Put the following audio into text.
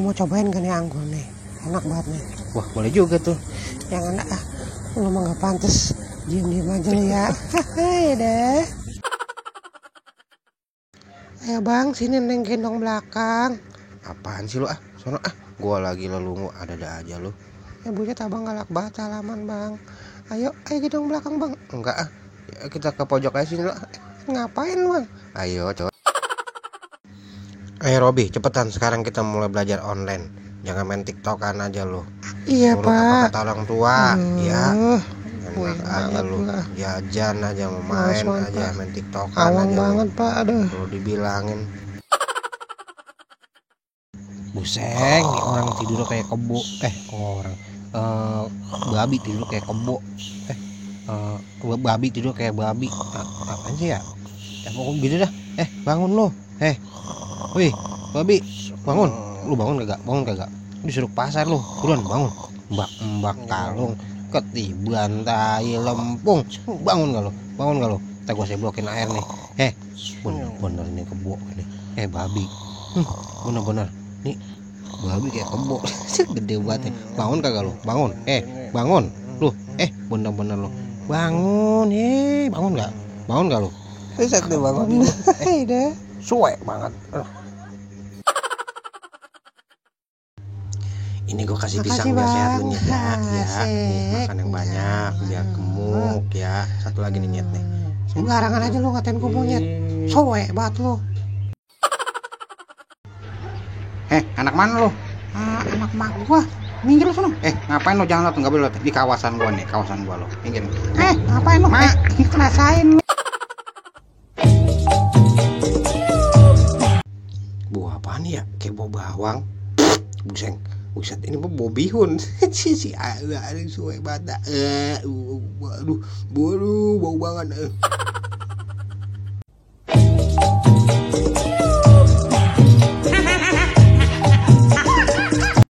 mau cobain kan ya anggur nih, enak banget nih. Wah boleh juga tuh. Yang enak lu mah nggak pantas, diem aja lu ya. Ya deh. Ayo bang, sini neng gendong belakang. Apaan sih lu sono gua lagi lelungu ada aja lu. Ya buset abang galak banget halaman bang. Ayo gendong belakang bang. Enggak ya, kita ke pojok aja sini lu. Ngapain bang? Ayo coba. Ayo Robi, cepetan sekarang kita mulai belajar online. Jangan main TikTokan aja lu. Iya Nurut pak. apa kata orang tua, ya. Enak aja lu, lah. jajan aja mau main Males aja, pak. main TikTokan Awang aja banget lu. pak, aduh. Perlu dibilangin. Buseng, nih orang tidur kayak kebo. Babi tidur kayak kebo. Babi tidur kayak babi. Apaan sih ya? Ya pokoknya gitu dah. Bangun lo. Wih, babi, bangun. Lu bangun kagak? Disuruh ke pasar lu. Buruan bangun. Mbak kalung ketiban tai lempung. Bangun gak lo? Ntar gua seblokin air nih. Bener ini kebo ini. Babi. Bener. Nih babi kayak kebo. Gede banget nih. Bangun kagak lo? Bangun. Bangun. Lu. Bener lo. Bangun. Bangun gak lo? Bisa tuh bangun. Deh. Suwe banget. Ini gue kasih pisang biar sehat lu Nyet ya. Nih, makan yang banyak biar gemuk ya. Satu lagi nih Nyet nih. Sembarangan aja lu ngatain gue monyet. Sowe banget lu. Anak mana lu? Anak mak gua. Minggir lu sono. Ngapain lu? Jangan lu, enggak boleh lu. Di kawasan gua nih, kawasan gua lu. Minggir. Ngapain lu? Kerasain lu. Buah apaan ya? Kayak bau bawang. Buset, ini bau bihun. Si ada suwe banget. Aduh, bau banget.